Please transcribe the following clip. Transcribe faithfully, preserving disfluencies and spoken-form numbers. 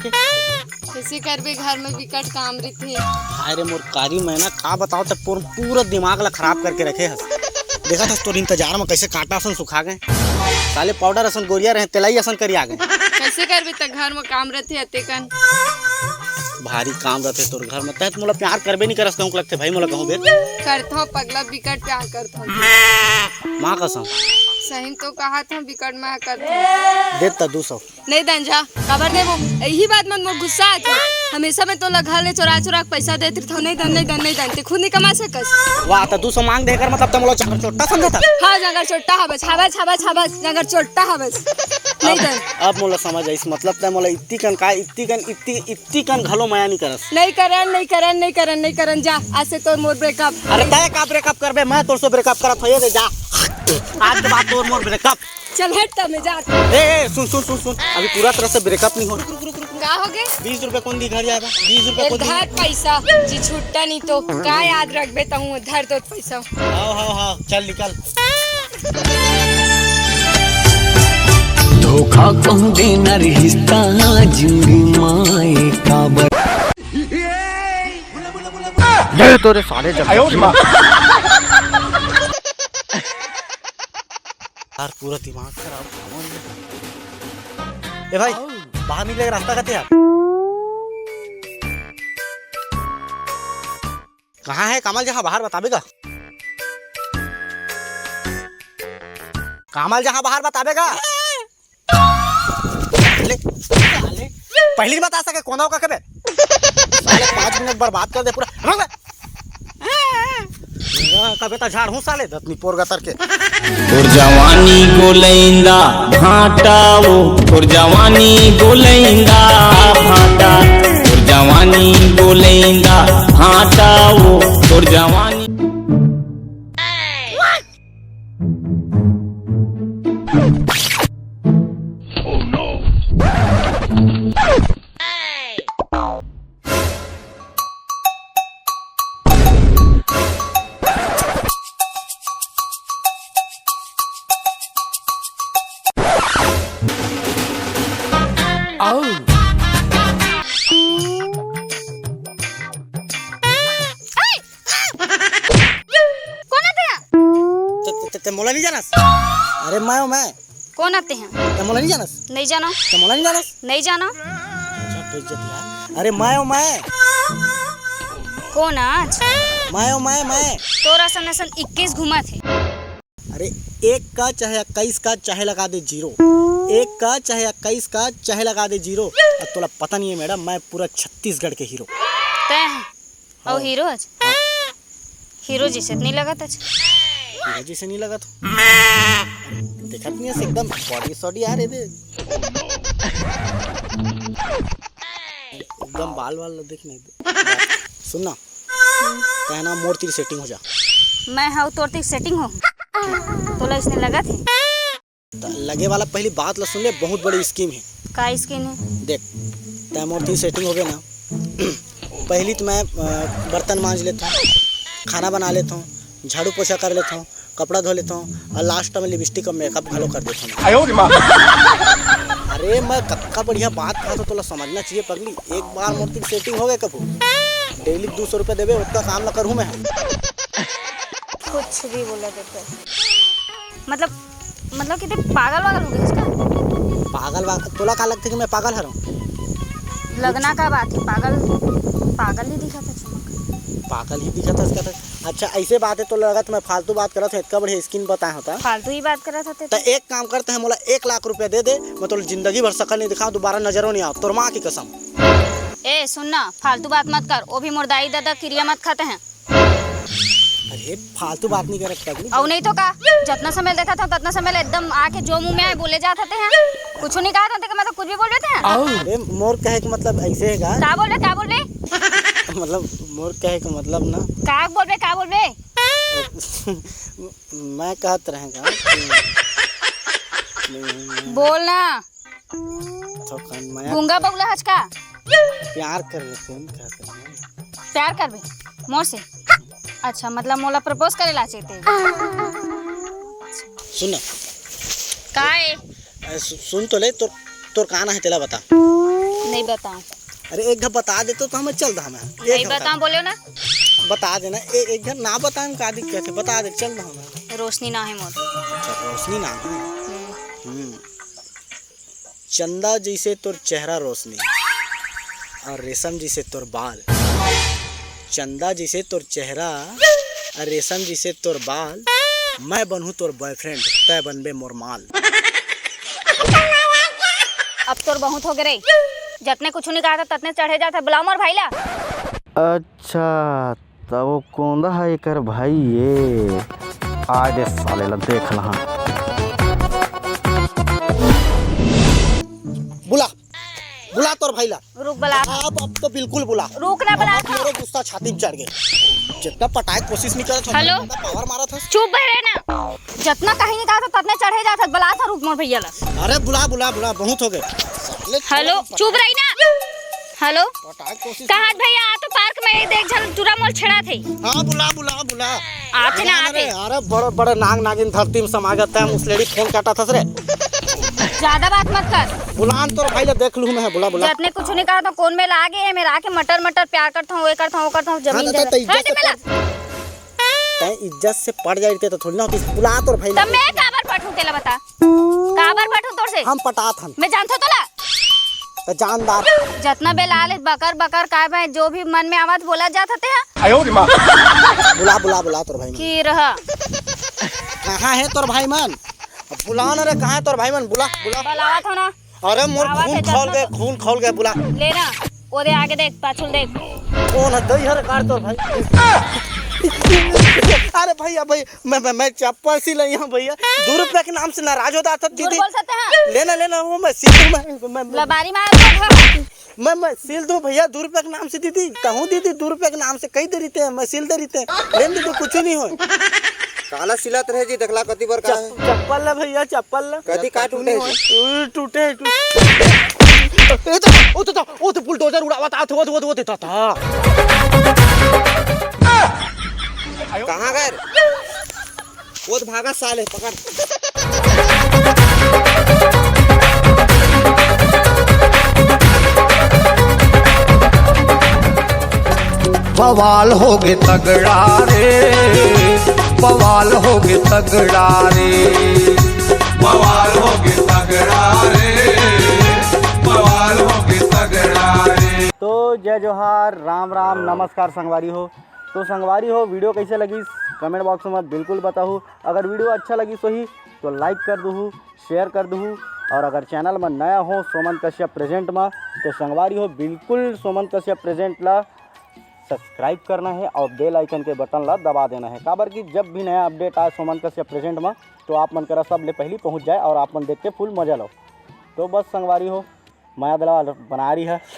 कइसे करबे, घर में बिकट काम रहिथे। हाय रे मोर कारी, मैं ना का बताओ, ते पूर-, पूरा दिमाग ला खराब करके रखे हस। देखत हस तोर इंतजार में कइसे कांटा असन सुखा गे। साले पाउडर असन गोरिया रहे, तेलाई असन करिया गे। कइसे करबे, त घर में काम रहिथे अतेकन। भारी काम रहिथे तोर घर में, तैं त मोला प्यार करबे नहीं करस कहूं लगथे भाई, मोला कहूं बे। करथों पगला, बिकट प्यार करथों। माँ कसम। सही तो कहा था, बिकट मैं करथों। दे त दू सौ। नहीं दन जा, काबर देबो? यही बात मन मोर गुस्सा आथे। हमेशा मैं तोला घर ले चोरा चोरा के पैसा देत रहिथौं, नहीं दन, नहीं दन, नहीं दन, ते खुद नहीं कमा सकस। वाह, त दू सौ मांग दे, एकर मतलब त मोला जांगर चोट्टा समझत हस? हाँ, जांगर चोट्टा हवस, हवस, हवस, हवस, जांगर चोट्टा हवस। नहीं अब, दन। अब मोला समझ आइस, मतलब त मोला इत्ती कन का, इत्ती कन, इत्ती, इत्ती कन घलो मया नहीं करस। नहीं करन, नहीं करन, नहीं करन, नहीं करन, जा, आज से तोर मोर ब्रेकअप। अरे तय का ब्रेकअप करबे, मैं तोर से ब्रेकअप करत हों, ये दे जा। आज के बाद तोर मोर ब्रेकअप। चल हट त मैं जात। ए, ए, सुन, सुन, सुन, सुन, अभी पूरा तरह से ब्रेकअप नहीं हो। रुक, रुक, रुक, रुक, रुक। का हो गे? बीस रुपए कौन दी घर जाएगा? बीस रुपए ए, कौन दी? धर पैसा, जी छुट्टा नहीं तो का याद रखबे तहूँ, धर तो पैसा। हाव, हाव, हाव, चल निकल। धोखा कहूँ देना रिश्ता जिंदगी माए काबर। ये तो रे साले जब आयो रे माँ। यार, पूरा दिमाग खराब। ए भाई, बाहर निकले के रास्ता कते यार? कहाँ है कामल जहाँ बाहर बताबे का? कामल जहाँ बाहर बताबे का? साले, साले, पहली बता सके कोना का कबे? साले पाँच मिनट बर्बाद कर दे पूरा। रुक बे। हाँ, कबे त झाड़ हूँ साले, दतनी पोर गतर के। तोर जवानी गोलैंदा भाटा वो, तोर जवानी गोलैंदा भाटा, तोर जवानी गोलैंदा भाटा वो, तोर जवानी। कोन आते हैं? ते, ते, ते, ते मोला नहीं जानस? अरे मैं हूँ मैं। कोन आते हैं? ते मोला नहीं जानस? नहीं जानो। ते मोला नहीं जानस? नहीं जानो। अच्छा, बेइज्जत यार। अरे मैं हूँ मैं। कोन आज? मैं हूँ मैं, मैं। तोर असन असन इक्कीस घूमत हे। अरे एक का चाहे इक्कीस का चाहे लगा दे जीरो, एक का चाहे इक्कीस का चाहे लगा दे जीरो। अब तोला पता नहीं है मैडम, मैं पूरा छत्तीसगढ़ के हीरो। तैं? अउ हाँ। हीरो आज? हाँ। हीरो जैसे नहीं लगत आज। हीरो जैसे नहीं लगत हो? देखत नहीं है एकदम बॉडी सॉडी आ रहे थे। एकदम बाल वाल देख नहीं दे। सुन ना, कहना मोर तीर सेटिंग हो जा। मैं हव तोर तीर सेटिंग हो? तोला इसने लगत हे? त लगे वाला पहली बात ला सुन ले, बहुत बड़ी स्कीम है। का स्कीम है? देख, तै मोर तीर सेटिंग होबे ना, पहली तो मैं, अ, बर्तन मांज लेता हूँ, खाना बना लेता हूँ, झाड़ू पोछा कर लेता हूँ, कपड़ा धो लेता हूँ और लास्ट में लिपस्टिक और मेकअप घलो कर देता हूँ। आयो रे माँ। अरे मैं कतका बढ़िया बात कहा तो तोला समझना चाहिए पगली, एक बार मोर तीर सेटिंग हो गए कभू, डेली दो सौ रुपये देबे, उतना काम ला करूँ मैं। कुछ भी बोला देते। मतलब, मतलब कि ते पागल वागल हो गए इसका? पागल वागल? तोला का लगथे कि मैं पागल हरौं? लगना का बात है, पागल, पागल ही दिखा था चमक। पागल ही दिखा था इसका तो। अच्छा, ऐसे बात है तो लगत मैं फालतू बात करत हूँ, इतना बढ़िया स्कीम बताए होता। फालतू ही बात करत हते तो। एक काम करते हैं, मोला एक लाख रुपया दे दे, मैं तोला जिंदगी भर शकल नहीं दिखाऊँ, दोबारा नजरों नहीं आओ, तोर माँ की कसम। ए सुन ना, फालतू बात मत कर, वो भी मोर दाई दादा किरिया मत खाते हैं। अरे फालतू बात नहीं करत पगली। अउ नहीं तो का, जतना समय देखत हूँ ततना समय ले एकदम आके जो मुंह में आए बोले जात हते हैं। कुछ नहीं कहा था, मतलब कुछ भी बोल देते हैं। अरे मोर कहे के मतलब ऐसे है का? का बोल रहे, का बोल रहे? मतलब मोर कहे के मतलब ना। का बोल रहे, का बोल रहे? मैं कहत रहेगा कि बोल ना। थोकन मया गूंगा बगुला हच का? प्यार कर लेते हैं, क्या करना है? प्यार करबे मोर से? अच्छा, मतलब मोला प्रपोज करे ला चाहते हैं। सुन ना। का है? अ, सु-, सुन तो ले, तोर, तोर का ना है, तेला बता। नहीं बताऊं। अरे एक घर बता दे तो, तो हम चल दा मैं। नहीं बताऊं, बोले ना। बता देना। ए, एक घर ना बताऊं, का दिक्कत है? बता दे, चल दा मैं। रोशनी ना है मोर। अच्छा, रोशनी ना है। हम्म। हम्म। चंदा जैसे तोर चेहरा रोशनी, और रेशम जैसे तोर बाल। चंदा जैसे तोर चेहरा, और रेशम जैसे तोर बाल। मैं बनहूँ तोर बॉयफ्रेंड, तय बनबे मोर माल। अब तोर बहुत हो गे रे। जतने कुछु नहीं कहा था, ततने चढ़े जाता। बुलाओ मोर भाई ला। अच्छा, त वो कोंदा ह एकर भाई ये। आय दे साले ला देख लहा। बुला, बुला तोर भाई ला। रुक बुला। अब, अब तो बिल्कुल बुला। रुक ना बुला। अब मेरे गुस्सा छाती में चढ़ गए। जितना पटाए कोशिश नहीं करत, हेलो। पावर मारत हस। चुप बहरे ना। जतना कहीं नहीं कहा था, ततने चढ़े जात हस। बुला था, रुक मोर भैया ला। अरे बुला, बुला, बुला, बहुत हो गए। हेलो, चुप रही ना। हेलो। पटाए कोशिश कहाँ भैया, आ तो पार्क में देख, झन टूरा मोर छेड़ा थे। हाँ, बुला, बुला, बुला। आथे ना, बुला ना आथे। रे। अरे बड़े, बड़े नाग नागिन धरती में समा गए, तै मुसलेड़ी फोन काटा था रे। ज्यादा बात मत कर। बुलान तोर भाई ला देख लूँ मैं, बुला, बुला। जतने कुछ नहीं कहा तो कौन में लागे है, मेरा आके मटर मटर प्यार करता हूँ, वो करता हूँ, वो करता हूँ, जमीन हाँ, तो, तो जायदाद। इज्जत हट से मेरा। पढ़, तै इज्जत से पड़ जाए तो थोड़ी ना होती। बुला तोर भाई ला। तब मैं काबर पटूं तेला बता? काबर पटूं तोर से? हम पटात हन। मैं जानथों तोला। तो जानदार। जतना बेलाल है, बकर बकर का भाई, जो भी मन में आवत बोला जात हते हैं। आयो रे माँ। बुला, बुला, बुला तोर भाई मन। की रहा? कहाँ है तोर भाई मन? बुला ना रे, कहाँ है तोर भाई मन? बुला, बुला। बुलावत हो ना। अरे मोर आवाज खून है, खौल जतना गए, तो खून खौल गए, बुला। ले ना, ओदे आगे देख, पाछुल देख। कौन है? दई हर कार तोर भाई। अरे भैया, भाई, मैं, मैं, मैं चप्पल सिलाई हूँ भैया। दो रुपया के नाम से नाराज होता था झूठ दीदी। बोल सकते हैं? लेना, लेना, वो मैं सीखूँ, मैं, मैं, मैं लबारी मार दो। मैं, मैं सिल दूं भैया, दो रुपया के नाम से दीदी। कहूँ दीदी, दो रुपया के नाम से कही दे रही थे, मैं सिल दे रही थे। लेन दीदी, कुछ नहीं हो। काला सिलत रहे जी, देखला कति बार का है। चप-, चप्पल ला भैया, चप्पल ला। कति का टूटे है जी? उ, टूटे, टूटे। ए तो, ओ तो, तो, ओ तो बुलडोजर उड़ावत आत, ओ तो, ओ तो, ओ तो, ता, ता। कहाँ गए? वो तो भागा साले, पकड़। बवाल होगे तगड़ा रे, बवाल होगे तगड़ा रे, बवाल होगे तगड़ा रे, बवाल होगे तगड़ा रे। तो जय जोहार, राम राम, नमस्कार संगवारी हो। तो संगवारी हो, video कैसे लगिस, comment box में बिल्कुल बताहू। अगर video अच्छा लगिस होही तो like कर दूहू, share कर दूहू। और अगर channel में नया हो सोमन कश्यप present में, तो संगवारी हो, बिल्कुल सोमन कश्यप present ला subscribe करना है और bell icon के button ला दबा देना है, काबर कि जब भी नया update आए सोमन कश्यप present में, तो आप मन करा सबले पहली पहुँच जाए और आप मन देख के full मजा लो। तो बस संगवारी हो, मया दला बना रही है।